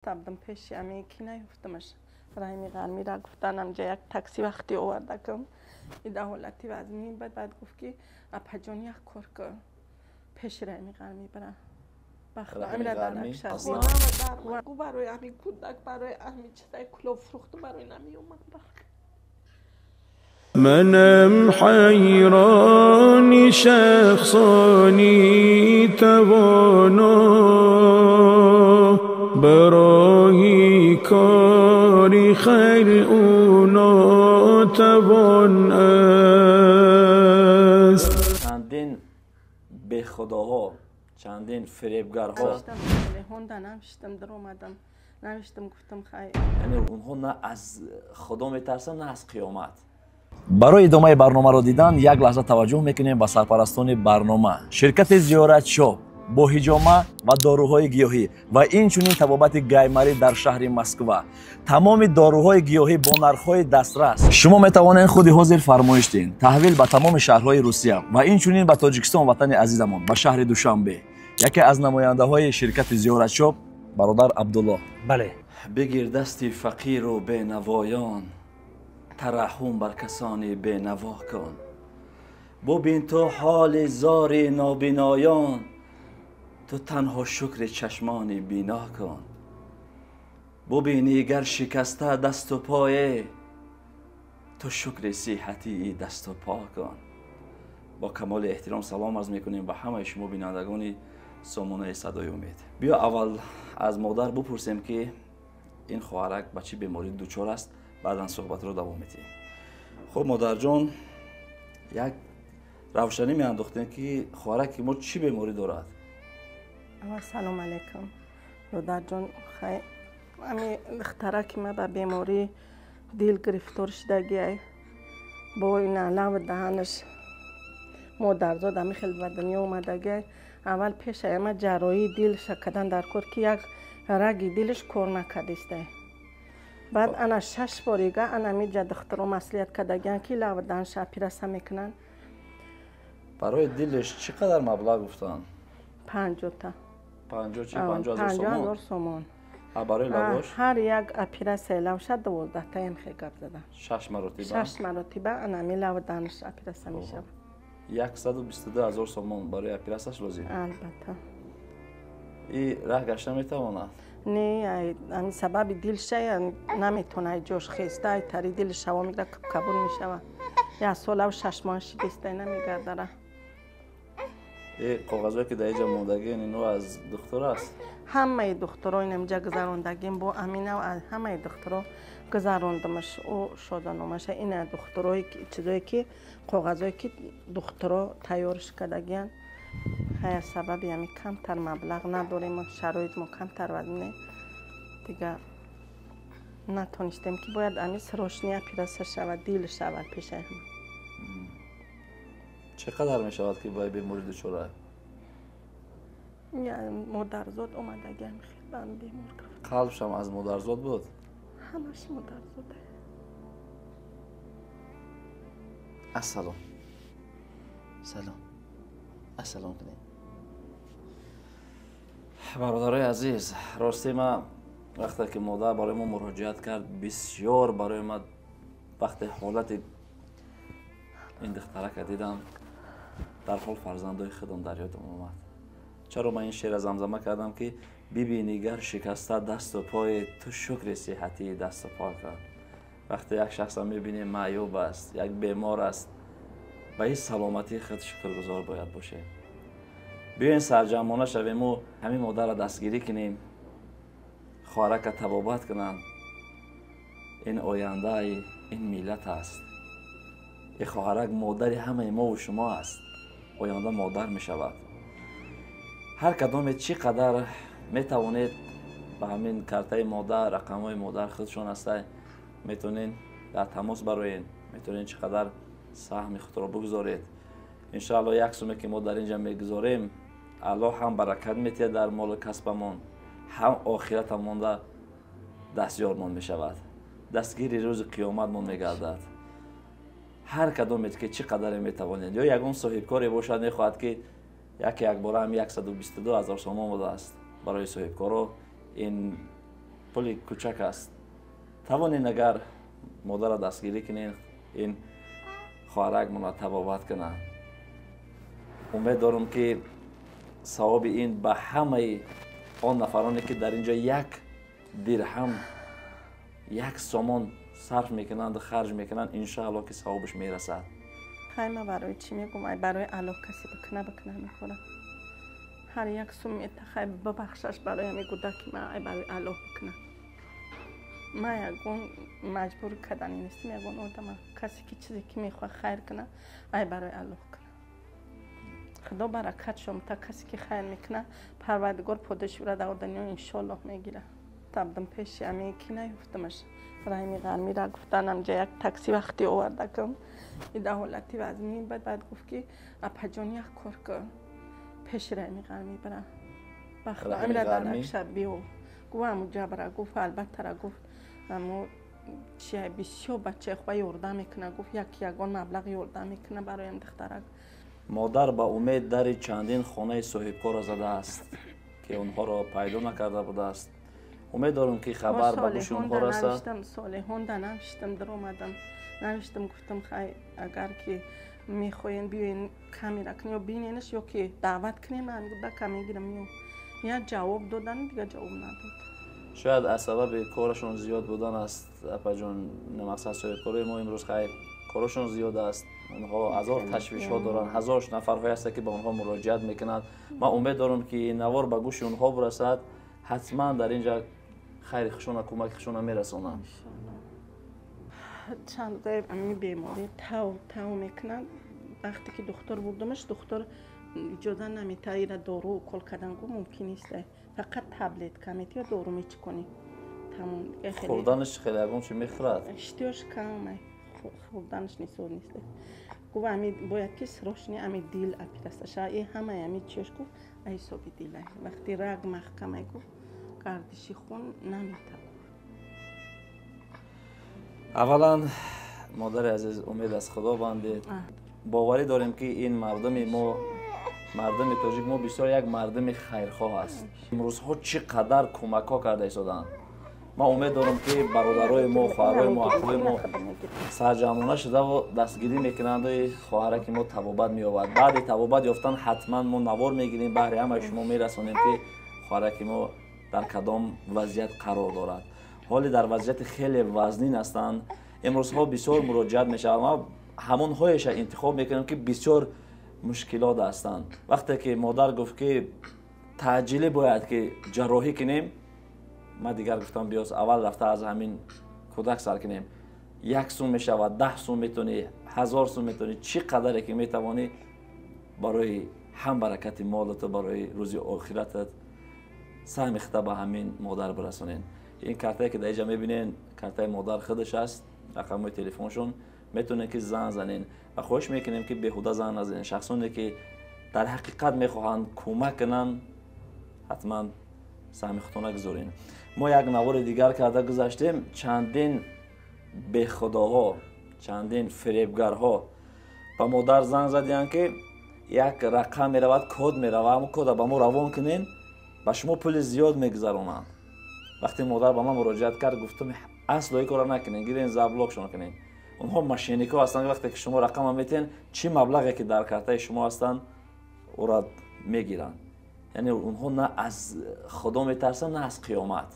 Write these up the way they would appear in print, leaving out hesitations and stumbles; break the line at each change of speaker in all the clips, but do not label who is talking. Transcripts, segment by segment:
Табдам пеши ами ки наёфтамаш. Раҳими Ғармира гуфтанам ҷа як такси вақти овардакам. Ида ҳолати вазмин бад баъд гуфт ки апаҷон як кор кун. Пеши Раҳими Ғармӣ бира. Бахтамира дар акшар. Барои ами кӯдак, барои ами чизай кулоб фурӯхту барои намеомад бахт.
منم حیران شخصانی توانا برای کاری خیر او ناتوان است.
چندین به خداها، چندین فریبگرها.
نوشتم در اومدم نوشتم گفتم خیر.
یعنی اونها نه از خدا میترسن نه از قیامت. Барои идомаи барномаро дидан як лаҳза таваҷҷӯҳ мекунем ба сарпарастони барнома. Ширкати Зиёрат Шоп бо ҳиҷома ва доруҳои гиёҳӣ ва инчунин табобати гаймарӣ дар шаҳри Москва. Тамоми доруҳои гиёҳӣ бо нархҳои дастрас. Шумо метавонед худи ҳозир фармоиш диҳед. Таҳвил ба тамоми шаҳрҳои Русия ва инчунин ба Тоҷикистон, ватани азизамон, ба шаҳри Душанбе. Яке аз намояндаҳои ширкати Зиёрат Шоп бародар Абдулло.
Бале.
Бигир дасти фақиру бенавоён, тараҳҳум бар касони бенаво кун. Бубин ту ҳоли зори нобиноён, ту танҳо шукри чашмони бино кун. Бубинӣ гар шикаста дасту пое, ту шукри сиҳатии дасту по кун. Бо камоли эҳтиром салом арз мекунем ба ҳамаи шумо бинандагони сомонаи Садои Умед. Биё аввал аз модар бупурсем ки ин хоҳарак ба чӣ беморӣ дучор аст, баъдан суҳбатро давом медиҳем. Хуб модарҷон, як равшанӣ меандохтем ки хоҳараки мо чӣ беморӣ дорад.
Аввал салом алайкум модарҷон. Ами духтараки ма ба бемории дил гирифтор шудагиай. Бо ин алав даҳанаш модарзод ами хел ба дунё омадагиай. Аввал пешай ама ҷарроҳии дилша кардан дар кор ки як раги дилаш кор накардистай. Баъд ана 6 борига ана миҷа духтуро маслиҳат кардагиян ки лавданша оператсия мекунанд.
Барои дилаш чӣ қадар маблағ гуфтанд?
50-та.
50 чӣ? 50 ҳазор сомон?
50 ҳазор сомон.
А барои лавош?
Ҳар як оператсияи лавша 12-таям хел гап задан.
6 маротиба?
6 маротиба ана ми лавданаш оператсия мешавад.
122 ҳазор сомон барои оператсияш лозим?
Албатта.
И раҳ гашта метавонад?
Не, ами сабаби дилша наметавонад, ҷош хеста, ай тари дилш ҳаво мегирад, кабур мешавад. Як солаву 6 моҳ шидистай намегардара.
Э коғазое ки дар инҷа мондагиен, ино аз духтур аст?
Ҳамаи духтуро инамҷа гузарондагим, бо амина ҳамаи духтуро гузарондамаш, ӯ шоданомаша. Ина духтурое чизое ки коғазое ки духтуро тайёрш кардагиян. Хай сабаби ами камтар маблағ надорем, шароит мо камтар вазне. Дига натонистем ки бояд ами срочный оператсия шавад, дил шавад пешаи ҳама.
Чӣ қадар мешавад ки ба беморӣ дучор аст?
Модарзод омадагиам хел ба ами бемор гирифт.
Қалбшам аз модарзод буд?
Ҳамаш модарзод.
Ассалом. Салом. Ассалом кунем. Бародарои азиз, рости ма вақте ки модар барои мо муроҷиат кард, бисёр барои ма вақте ҳолати ин духтарака дидам, дарҳол фарзандои худам дар ёдам омад. Чаро ман ин шеъра замзама кардам ки бибинӣ гар шикаста дасту пое, ту шукри сиҳатии дасту по кун. Вақте як шахсам мебинем маъюб аст, як бемор аст, ба ин саломатии худ шукргузор бояд бошем. Биёен сарҷамъона шавему ҳамин модарро дастгирӣ кунем, хоҳарака табобат кунанд. Ин ояндаи ин миллат аст. Ин хоҳарак модари ҳамаи мову шумо аст. Оянда модар мешавад. Ҳар кадоме чӣ қадар метавонед ба ҳамин картаи модар, рақамҳои модар худшон ҳастай, метавонед дар тамос бароед, метавонед чӣ қадар саҳми худро бигузоред. Иншоалло як суме ки мо дар инҷа мегузорем, Аллоҳ ҳам баракат метиҳад дар молу касбамон, ҳам охиратамонда дастёрмон мешавад. Дастгири рӯзи қиёматмон мегардад. Ҳар кадомет ки чӣ қадаре метавонед, ё ягон соҳибкоре бошад мехоҳад ки яке якбора ҳам 122 ҳазор сомон будааст барои соҳибкоро, ин Пули кӯчак аст. Тавонед агар модарро дастгирӣ кунед, ин хоҳарак моро табобат кунад. Умед дорам ки савоби ин ба ҳамаи он нафароне ки дар инҷо як дирҳам, як сомон сарф мекунанд, харҷ мекунанд, иншоаллоҳ ки савобаш мерасад.
Хай ма барои чӣ мегӯм? Ай барои Аллоҳ касе бикуна бикуна мехӯрам. Ҳар як сум метахай бибахшаш барои ҳами кӯдаки ма, ай барои Аллоҳ бикуна. Ма ягон маҷбур кардани нестим ягон одама. Касе ки чизе ки мехоҳад хайр куна, ай барои Аллоҳ куна. Худо баракат шомта, касе ки хайр мекуна, Парвардигор подоши ӯра дар дунё иншоаллоҳ мегира. Табдам пеши ами ки наёфтамаш. Раҳими Ғармира гуфтанам ҷа як такси вақти овардакам. Ида ҳолати вазмин бад, баъд гуфт ки апаҷон як кор кун, пеши Раҳими Ғармӣ бира. Бахудо амира дар як шаб биё. Гуфт аму ҷабра, гуфт албаттара, гуфт аму чи бисёр бачаи хуба ёрдам мекуна, гуфт як ягон маблағ ёрдам мекуна бароям духтарак.
Модар ба умед дари чандин хонаи соҳибкорро задааст ки онҳоро пайдо накарда будааст. Умед дорам ки хабар ба гӯши онҳо расад.
Солеҳонда навиштам, даромадам, навиштам, гуфтам хай агар ки мехоҳен биёен камера кунем ё биненаш ё ки даъват кунем, ман гуфта мегирам миём. Я ҷавоб додан, дигар ҷавоб надод.
Шояд аз сабаби корашон зиёд будан аст, апаҷон, мақсад соҳибкорои мо имрӯз хай корашон зиёд аст, онҳо ҳазор ташвишҳо доранд, ҳазор нафарҳое ҳастанд ки ба онҳо муроҷиат мекунанд. Ман умед дорам ки навор ба гӯши онҳо бирасад, ҳатман дар инҷа хайри хушона, кӯмаки хушона мерасонанд.
Чанд рӯза ами беморӣ тав тав мекунад. Вақте ки духтур бурдамаш, духтур иҷоза наметад ира дору укол кардан, гуфт мумкин нест, фақат таблетка метӣ ё дору мечиконӣ. Тамом.
Хӯрданаш хеле ягон чи мехӯрад?
Иштиёш кам, хӯрданаш нисо нест. Гуфт ами бояд ки срочно ами дил операция шава. И ҳамаи ами чиёш гуфт ай ҳисоби дил. Вақти раг маҳкамай гуфт гардиши хун наметад.
Аввалан модари азиз, умед аз Худо бандед. Боварӣ дорем ки ин мардуми мо, мардуми тоҷик мо бисёр як мардуми хайрхоҳ аст. Имрӯзҳо чӣ қадар кӯмакҳо карда истодаанд. Ман умед дорам ки бародарои мо, хоҳарои мо, акои мо сарҷамъона шудаву дастгирӣ мекунанду хоҳараки мо табобат меёбад. Баъди табобат ёфтан ҳатман мо навор мегирем, баҳри ҳамаи шумо мерасонем ки хоҳараки мо дар кадом вазъият қарор дорад. Ҳоле дар вазъияти хеле вазнин ҳастанд. Имрӯзҳо бисёр муроҷиат мешавад. Ма ҳамонҳоеша интихоб мекунем ки бисёр мушкилот ҳастанд. Вақте ки модар гуфт ки таъҷилӣ бояд ки ҷарроҳӣ кунем, ман дигар гуфтам биёз аввал рафта аз ҳамин кӯдак сар кунем. 1 сум мешавад, 10 сум метавонӣ, 1000 сум метавонӣ, чӣ қадаре ки метавонӣ барои ҳам баракати молату барои рӯзи охиратат саҳми худта ба ҳамин модар бирасонед. Ин картае ки дар инҷа мебинед, картаи модар худаш аст, рақамҳои телефоншон, метавонед ки занг занед ва хоҳиш мекунем ки беҳуда занг назанед. Шахсоне ки дар ҳақиқат мехоҳанд кӯмак кунанд, ҳатман саҳми худтона гузоред. Мо як навори дигар карда гузаштем, чандин бехудоҳо, чандин фиребгарҳо ба модар занг задианд ки як рақам меравад, код меравад, ҳамон кода ба мо равон кунед, ба шумо пули зиёд мегузаронанд. Вақте модар ба ман муроҷиат кард, гуфтам асло ин корро накунед, гирен заблокшон кунед. Онҳо мошенникҳо ҳастанд, вақте ки шумо рақама метиҳед, чӣ маблағе ки дар картаи шумо ҳастанд, ӯро мегиранд. Яъне онҳо на аз Худо метарсанд, на аз қиёмат.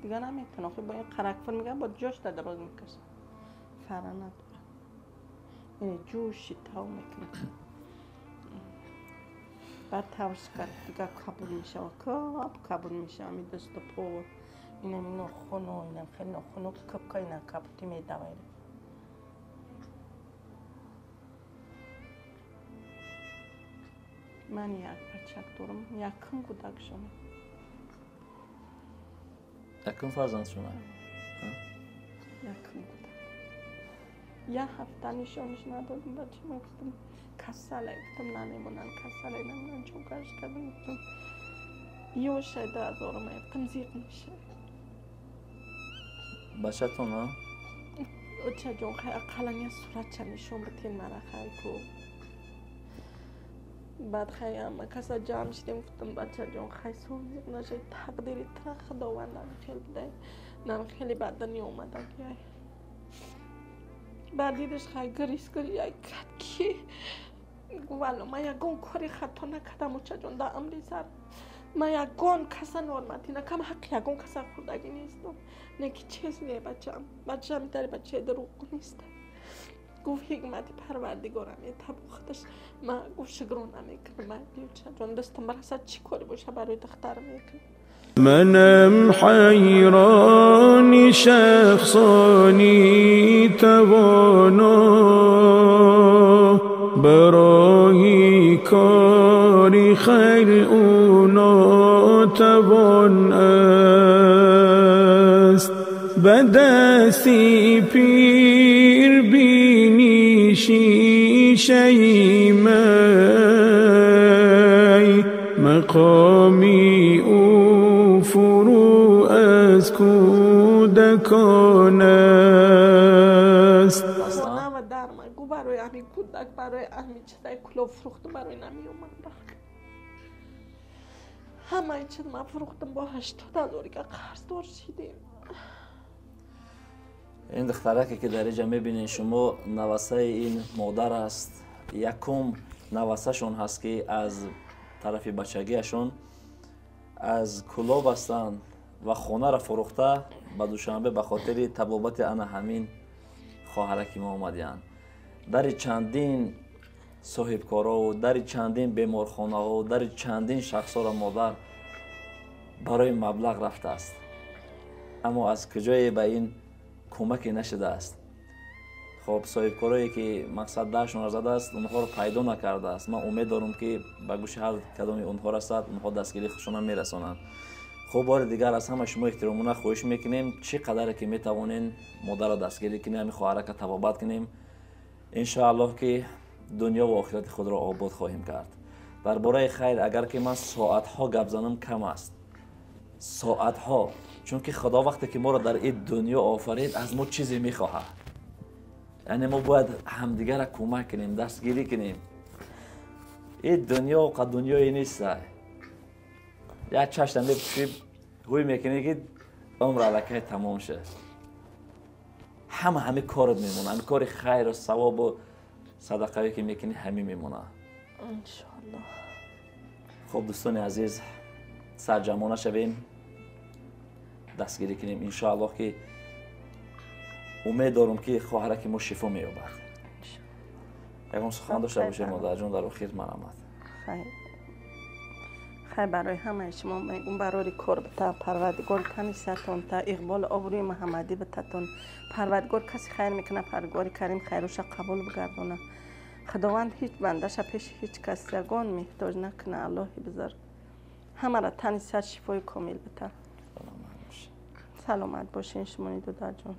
Дигар наметавонам, бо ин қаракфур мегӯям, бо ҷош да дароз мекашам. Фара надорам. Яъне ҷӯши тав мекунам. Баъд тавш кард, дигар қабул мешавад, каб қабул мешавад, ами дасту по, инам нохуну, инам хеле нохуну, кабка ина кабути медавад. Ман як бачак дорам, якум кӯдак шума.
Якум фарзанд шума?
Якум кӯдак. Як ҳафта нишонаш надодам, бачама гуфтам касале, гуфтам намемонанд, касале намемонанд, чӯкаш кардам, гуфтам ёша 2000 гуфтам зиқ мешавад.
Бачатон, а?
Очаҷон, хай ақаллан як суратча нишон битен мара, хай ку. Баъд хай ҳама каса ҷамъ шидем, гуфтам бачаҷон, хай созиқ нашед, тақдири тра худованд намихел будай, намихели ба дунё омадагиай. Баъд дидаш хай гирис гирияй кард ки валло ман ягон кори хато накардам очаҷон дар амри сар. Ман ягон каса норматӣ накам, ҳаққи ягон каса хӯрдагӣ нестам. Не ки чиз не бачам, бачам тари бачаи дурӯғгӯ нест. Гуфт ҳикмати парвардигорам етабо худаш ман гуфт шукрона мекунам очаҷон, дастам барасад чӣ коре боша барои духтарам мекунам.
منم حیران شخصانی توانا برای کاری خیر او ناتوان است به دستی پیر بینی شیشه می مقامی او فرو از کودکان است.
خانه و درم گو برای امی کودک برای امی چیزای کلو فروختم برای نمی اومد همه چیز من فروختم با 80,000 که قرض دار شدیم.
این دخترکی که در اینجا میبینین شما نواسه این مادر است. یکم نواسه شون هست که از طرف بچگیشون از کلوب هستند و خانه را فروخته به دوشنبه به خاطر طبابت انا همین خواهرک ما آمدند. در چندین صاحبکارا و در چندین بیمارخانه و در چندین شخص را مادر برای مبلغ رفته است، اما از کجای به این کمکی نشده است. خب صاحبکارایی که مقصد درشون را زده است اونها رو پیدا نکرده است. من امید دارم که به گوش هر کدامی اونها رسد، اونها دستگیری خودشون میرسانند. خب بار دیگر از همه شما احترامانه خواهش میکنیم چه قدر که میتوانین مادر را دستگیری کنیم، همین خواهرک طبابت کنیم. انشاءالله که دنیا و آخرت خود را آباد خواهیم کرد. درباره خیر اگر که من ساعتها گپ زنم کم است، ساعتها، چون که خدا وقتی که ما را در این دنیا آفرید از ما چیزی میخواهد. یعنی ما باید همدیگر را کمک کنیم، دستگیری کنیم. این دنیا قد دنیایی نیست. یک چشم میپوشی هوی میکنی که عمر الکی تمام شد. همه کارت میمونه، همه کار خیر و ثواب و صدقه که میکنی همه میمونه
انشالله.
خب دوستان عزیز سرجمانه شویم، دستگیری کنیم انشالله که امید دارم که خواهرک ما شفا مییابد. یکم سخن داشته باشیم مادر جان در آخر مرحمت.
خیر برای همه شما میگم برای کار بتا پروردگار تنی سرتون تا اقبال آبروی محمدی بتتون. پروردگار کسی خیر میکنه، پروردگار کریم خیرش قبول بگردونه. خداوند هیچ بندش پیش هیچ کس یگان محتاج نکنه. الله بزرگ همه را تنی سر شفای کامل بتا. سلامت باشین شما دو جان.